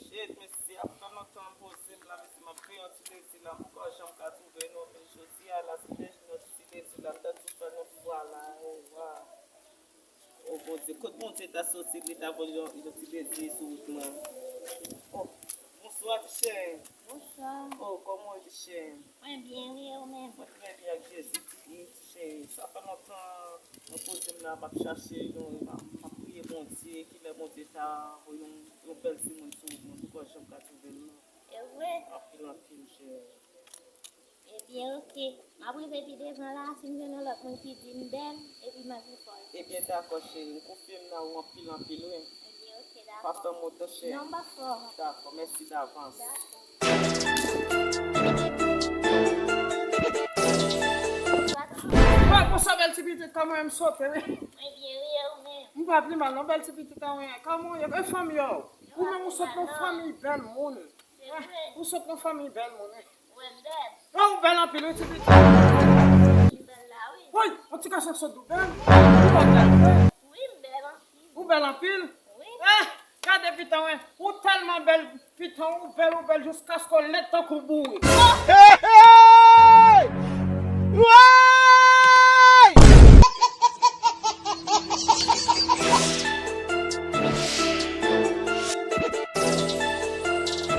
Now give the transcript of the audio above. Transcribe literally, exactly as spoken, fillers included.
Shit, mesye, ap fè lontan m poze m la, mesye, m ap fè yon ti lezi la, m poko janm ka twouve non, men jodi a la, se te yon ti lezi la, m ta tou fè yon fwa la, oh, waw. Oh, Bondye, kot Bondye ta soti, li ta voye yon, yon ti lezi sou wout mwen. Oh, bonswa, ti cheri. Bonswa. Oh, kòman w ye, ti cheri? Mwen byen, wi, e ou menm? Mwen trè byen ak Jezi, ti, ti cheri. Sa fè lontan mwen poze m la, m ap chache yon, m ap, m ap priye Bondye, kilè Bondye ta voye yon, yon bèl timoun sou wout mwen, m poko janm ka twouve l non. E vre? Anpil, anpil, cheri. Ebyen, oke. M ap rive pi devan la, si m jwenn yon lòt moun ki di m bèl, epi m ap vin fò l. Ebyen, dakò, cheri. M konfime nan ou anpil, anpil, wi. Ebyen, oke, dakò. Pa fè m otan, cheri. Non, m p ap fè w. Dakò, mèsi davans. Dakò. Wè, bonswa, bèl ti pitit, kòman w ye? M sote, wi. Mwen byen, wi, e ou menm? M pa pi mal, non, bèl ti pitit, kòman w ye? Kòman w ye? E fanmi yo? Ou menm, ou sot nan fanmi bèl moun. Se vre. Ou sot nan fanmi bèl moun, wi. Wè m bèl. Wè, ou bèl anpil, wi, ti pitit. M bèl la, wi. Woy, yon ti gason sot di w bèl. Ou pa bèl, wi. Wi, m bèl anpil. Ou bèl anpil? Wi. Eh, gade pitan, wi. Ou tèlman bèl, pitan, ou bèl, ou bèl jiskaske w lèd tankou bourik.